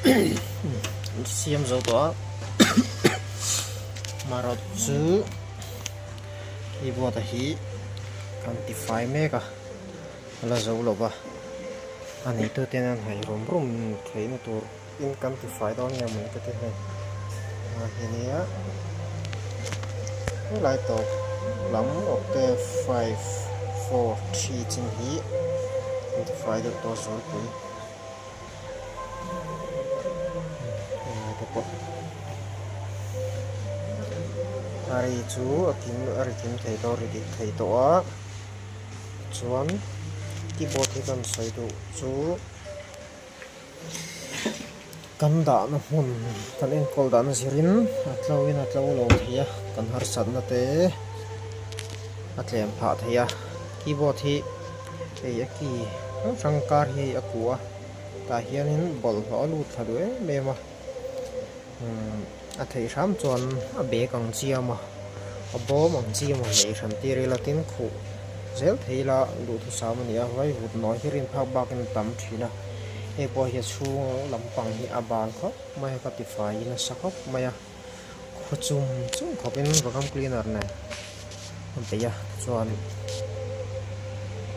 An siam zo tawh a marawt chu keyboard a hi kan ti fai mek a a la zo lo va a neitu ten an haih rum rum theihna tur in kan ti fai dawn nge mawni ka ti hei ah hi nia helai tawp lam octave 5 4 3 chin hi an ti fai deuh tawh zualpui. A ri chu a kim a ri kim thei tawh a ri dik thei tawh a chuan keyboard hi kan sawi duh chu kan dahna hmun kan enkawl dahna zirin a tlo in a tlo lo thei a kan harsatna te a tlem phah thei a keyboard hi hei a key hrang hrang kar hi a kuh a tah hianin bawlhhlawh a lut thla duh em em a umm a theih hram chuan a bag ang chi a awm a a bawm ang chi emaw neih hran tir ila tin khuh zel thei ila duhthusam a ni a vaivut nawi hi rin phak bakin a tam thin a hei pawh hi a chhung lampang hi a bal khawp mai a ka tifai nasa khawp mai a. Khaw chum chum khawpin vacuum cleaner nen a bei a chuan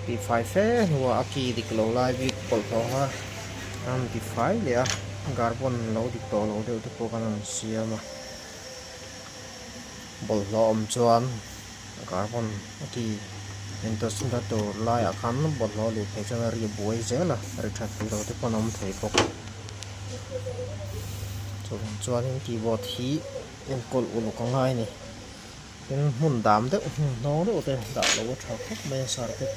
tihfai fe hnuah a ki dik lo lai bik bawlhhlawh kha a rawn tifai leh a carbon lo dik tawh lo deuh te pawh khan a rawn siam a bawlhhlawh awm chuan carbon a ki intawhchhunna tur laiah khan bawlhhlawh a luh phei chuan a ri buai zel a ri that thei lo te pawh an awm thei bawk. Chuvang chuanin keyboard hi enkawl uluk a ngai a ni. Tin hmun dam deuh hmun hnawng deuh te dah loh a tha khawp mai a circuit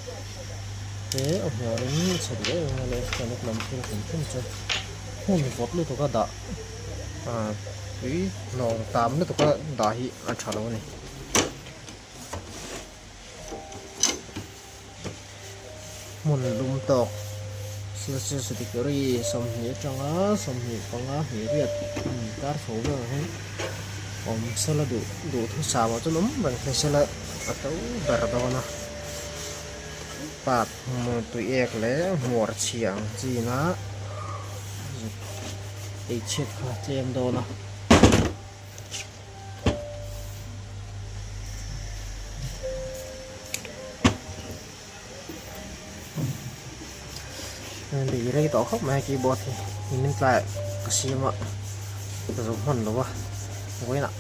te a hmurin chhe duh em em a electronic lam thil hrim hrim chu hmun vawt lutuk a dah ah tui hnawng tam lutuk a dah hi a tha lo a ni. Hmun lum tawk Celsius degree 20 atanga 25 hnih riat kar chho vel ang hian awm sela duh duhthusam ah chuan awm reng thei sela a to ber dawn a part hmu tuiek leh hmuar chhia ang chin a eichhiat kha tlem dawn a. Bei rei tawh khawp mai a keyboard hi nimin tlaiah ka siam a ka zo hman lo a vawiinah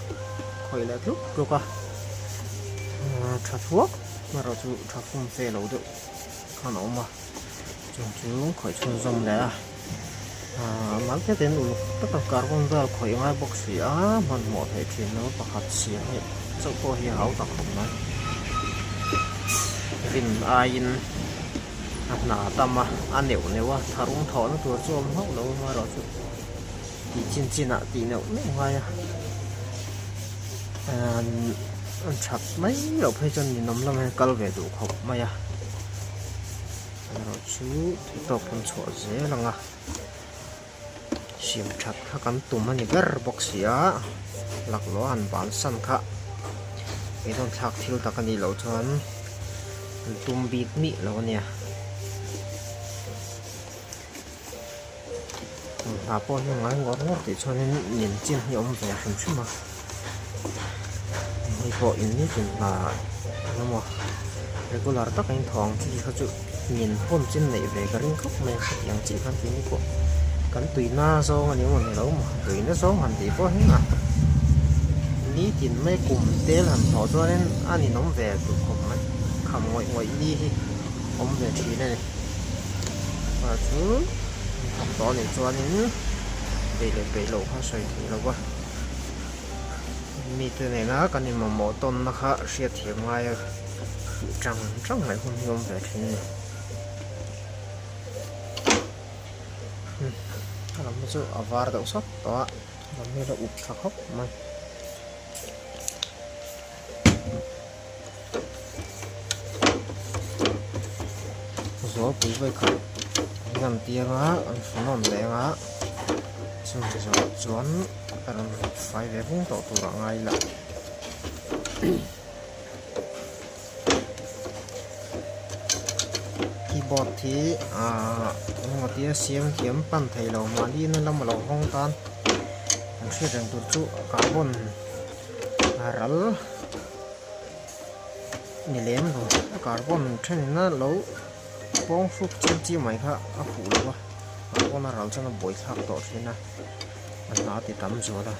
khawih leh tluk tluk a tha thuak erawh chu tha fum fe lo deuh khan a awm a chung chu khawih chhunzawm leh a. Ahh mal te ten uluk taka carbon vel khawih ngai bawk si a hmanhmawh theih thin lo pakhat siam hi chauh pawh hi a hau tak khawp mai rin aiin a hna tam a a neuh neuh a tharum thawhna tur chu a awm hauh lo amaherawh chu tih chin chin ah tih neuh neuh ngai a ahh an that mai loh phei chuan ninawm lamah hian kal ve duh khawp mai a. Erawh chu theihtawp kan chhuah zel ang a siam that kha kan tum a ni ber bawk si a laklawh a han bansan kha beidawn thlak thil tak a nih loh chuan an tum bik mih lo a nia hna pawh hi a ngai ngawr ngawr tih chuanin nin chin hi a awm ve hrim hrim a hei pawh in nitin hna engemaw regular taka in thawng chi kha chu nin hun chin neih ve ka ring khawp mai a hetiang chi khan tih ni pawh kan tuina zawng a ni emaw ni lo maw tuina zawng han tih pawh hi a nitin mai kum tel han thawh chuanin a ninawm ve duh khawp mai kham ngawih ngawih ni hi awm ve thin a ni. Ah chu thawk tawh anih chuanin peih leh peih loh kha sawi theih lo va mite nena kan inmamawh tawnna kha hriatthiam ngai a tih tang tang mai hun hi a awm ve thin a ni a lam hi chu a var deuh sawt tawh a a lam hi a la up tha khawp mai. Zualpui vawikhat an han piang a an hmuhnawm leh ang a chumi zawh chuan a rawn fai ve vung tawh tur a ngai la keyboard. Keyboard hi ahh engemaw tia siam thiam pan thei lo mahni na lama lo hawng tan an hriat reng tur chu carbon a ral ni lem lo carbon thenin a lo pawng hruk chiam chiam mai kha a fuh lo a carbon a ral chuan a buaithlak tawh thin a a hna a ti tam zual a.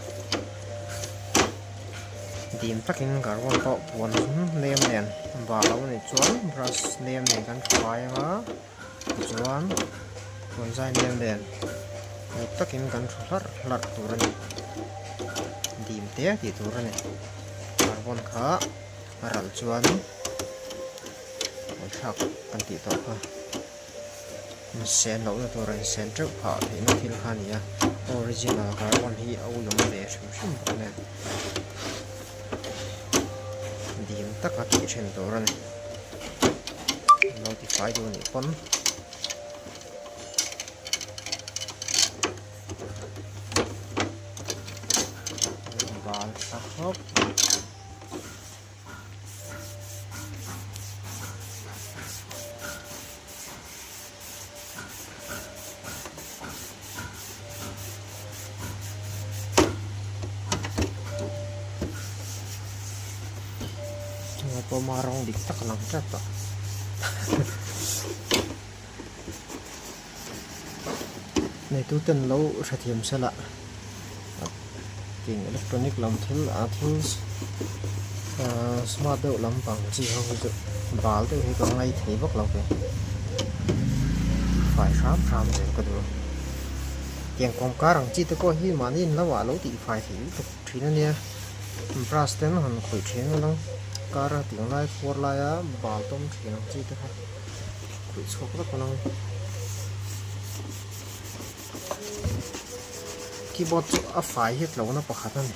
Dim takin carbon pawh puan nem nen bal lo anih chuan brush nem nen kan fai anga tichuan puan zai nem nen uluk takin kan thu hlarh hlarh tur a ni dim te tih tur a ni carbon kha a ral chuan thlak kan tih tawh kha. Insen lohna tur a insen teuh phah theihna thil kha a ni a, original carbon hi a ui awm ve hrim hrim bawk nen dim taka tih then tur a ni, an lo tifai duh anih pawn. Bal tha khawp. Pawma rawng dik tak a lang tlat tawh. Neituten lo hrethiam sela Tin electronic lam thil ah thil ahh smart deuh lampang chi ho hi chu bal deuh hi ka ngai thei vak lo ve fai hram hram zel ka duh a tiang kawngkar ang chi te pawh hi mahni in lo ah lo tih fai theih lutuk thin a nia brush te an han khawih thin a lang kar a tih lai khuar laia bal tawm thin ang chi te kha khawih chhuak vek a lang. Keyboard chu a fai hit lohna pakhat a ni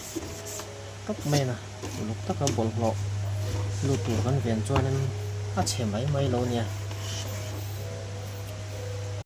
tawp mai a uluk taka bawlhhlawh lut tur kan ven chuanin a chhe mai mai lo nia.